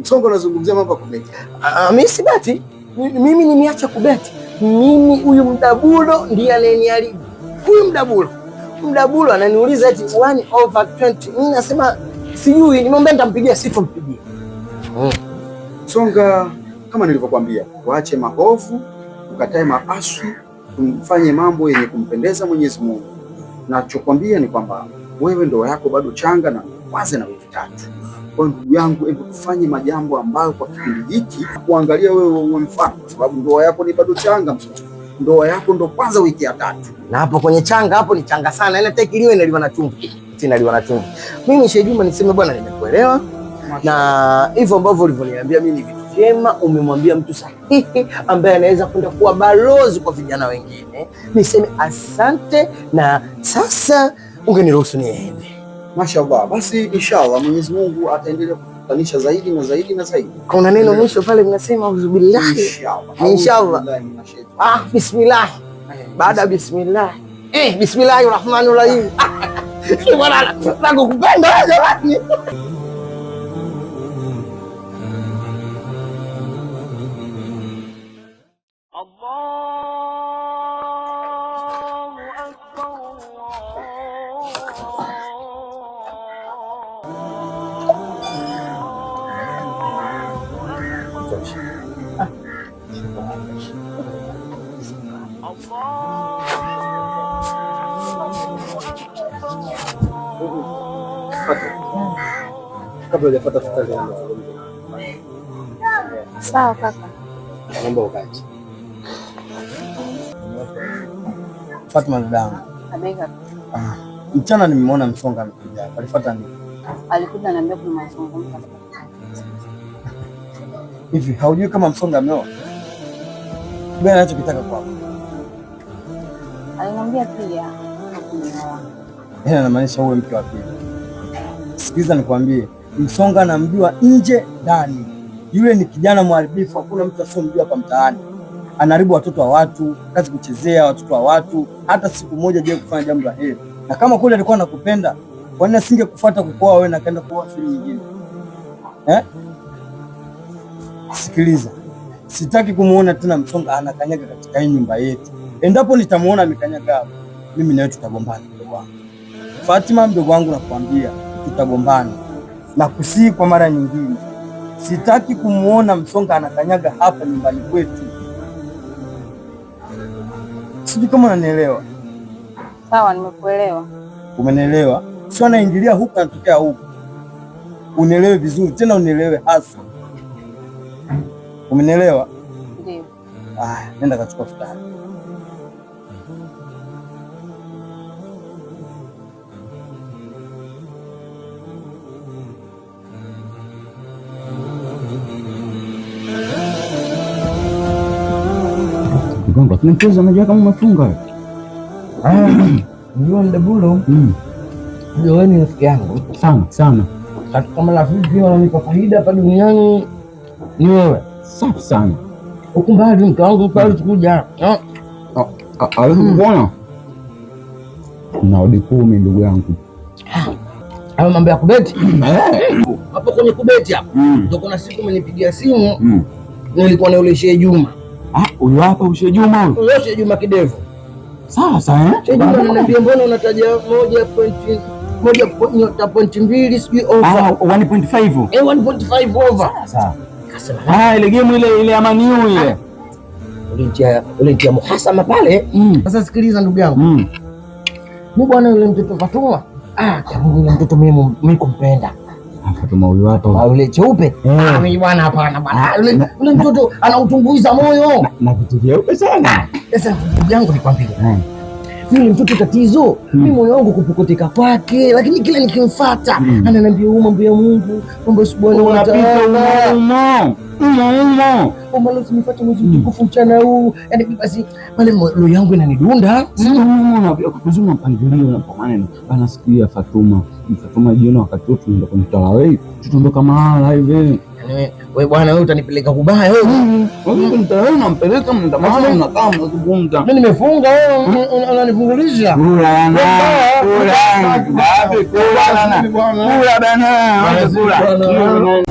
Msonga, unazungumzia mambo ya kubeti. Ah, mimi sibeti. Mimi nimeacha kubeti. Mimi huyu Mdabulo ndiye anayeniharibu. Huyu Mdabulo. Mdabulo ananiuliza eti 1 over 20. Mimi nasema sijui, nimwambia nitampigia, sitompigia. Msonga, kama nilivyokuambia, waache maovu, ukatae maasi, tumfanye mambo yenye kumpendeza Mwenyezi Mungu. Nachokwambia ni kwamba wewe ndoa yako bado changa na kwanza na wiki 3. Kwa ndugu yangu, hebu tufanye majambo ambayo kwa kipindi hiki kuangalia wewe uwe mfano, kwa sababu ndoa yako ni bado changa. Msonga, ndoa yako ndo kwanza wiki ya 3. Na hapo kwenye changa hapo ni changa sana. Yaani hata ikiliwa inaliwa na chumvi. Inaliwa na chumvi. Mimi Sheikh Juma niseme bwana, nimekuelewa. Na hivyo ambavyo ulivyoniambia mimi ni vitu vyema, umemwambia mtu sahihi ambaye anaweza kwenda kuwa balozi kwa vijana wengine. Niseme asante, na sasa ungeniruhusu niende. Mashallah. Basi inshallah Mwenyezi Mungu ataendelea kukutanisha zaidi na zaidi na zaidi. Kuna neno mwisho pale mnasema auzubillahi. Inshallah. Inshallah. Ah, bismillah. Baada ya bismillah. Bismillahir Rahmanir Rahim. Bwana, nakupenda jamani. Kabla hujafuata futari yangu. Sawa kaka. Naomba ukae. Fatma dadangu. Abeka. Mchana nimemwona Msonga amekuja hapa. Alifuata nini? Alikuja ananiambia kuna mazungumzo. Hivi haujui kama Msonga ameoa? Wewe anachokitaka kwako. Aliniambia pia hakunioa. Yeye anamaanisha uwe mke wa pili. Sikiliza nikwambie, Msonga anamjua nje ndani. Yule ni kijana mharibifu, hakuna mtu asiyemjua hapa mtaani. Anaharibu watoto wa watu, kazi kuchezea watoto wa watu, hata siku moja je kufanya jambo la heri. Na kama kweli alikuwa anakupenda, kwa nini asingekufuata kukoa wewe na kaenda kuoa sehemu nyingine? Eh? Sikiliza. Sitaki kumuona tena Msonga anakanyaga katika hii nyumba yetu. Endapo nitamuona amekanyaga hapo, mimi na wewe tutagombana mdogo wangu. Fatima mdogo wangu, nakwambia tutagombana. Nakusihi kwa mara nyingine, sitaki kumuona Msonga anakanyaga hapa nyumbani kwetu. Sijui kama unanielewa. Sawa, nimekuelewa. Umenielewa? Sio anaingilia huku anatokea huku. Unielewe vizuri tena, unielewe hasa. Umenielewa? Ndio. Ah, nenda kachukua futari. Mgongo, kuna mchezo unajua kama umefunga. Unajua Mdabulo, wewe ni rafiki yangu sana sana. Katika marafiki wananipa faida hapa duniani ni wewe. Safi sana. Huku mbali mke wangu pale tukuja. Hawezi kukuona. Na odi 10 ndugu yangu. Hayo mambo ya kubeti. Hapo kwenye kubeti hapo. Ndio kuna siku umenipigia simu. Nilikuwa na yule Sheikh Juma. Ah, huyu hapa Sheikh Juma huyu. Huyo Sheikh Juma kidevu. Sasa eh? Sheikh Juma ananiambia mbona unataja 1.2 sijui over. Ah, 1.5. 1.5 over. Sasa. Kasema, ah, ile game ile ile ya Man U ile. Ulintia muhasama pale. Sasa sikiliza ndugu yangu. Mimi bwana yule mtoto Fatuma. Ah, kama yule mtoto mimi kumpenda. Fatuma huyu hapa. Ah, yule cheupe. Ah, mimi bwana hapana bwana. Yule mtoto anautumbuiza moyo. Na vitu vyeupe sana. Sasa ndugu yangu nikwambie. Yule mtoto tatizo, mimi moyo wangu kupukutika kwake, lakini kila nikimfuata ananiambia huyu mambo ya Mungu, mambo subhanahu wa ta'ala. Umo, umo, umo. Umo leo usinifuate mwezi mtukufu mchana huu. Yaani basi pale roho yangu inanidunda. Lazima mpangilio na kwa maneno. Bana sikia Fatuma. Fatuma jioni wakati wote tunaenda kwenye tarawih, tutaondoka mahala hivi. Yaani wewe bwana wewe utanipeleka kubaya wewe. Wewe mtaani unampeleka mtamani unakaa mnazungumza. Mimi nimefunga wewe unanifungulisha. Kula bana. Kula. Kula bana. Kula bana. Kula.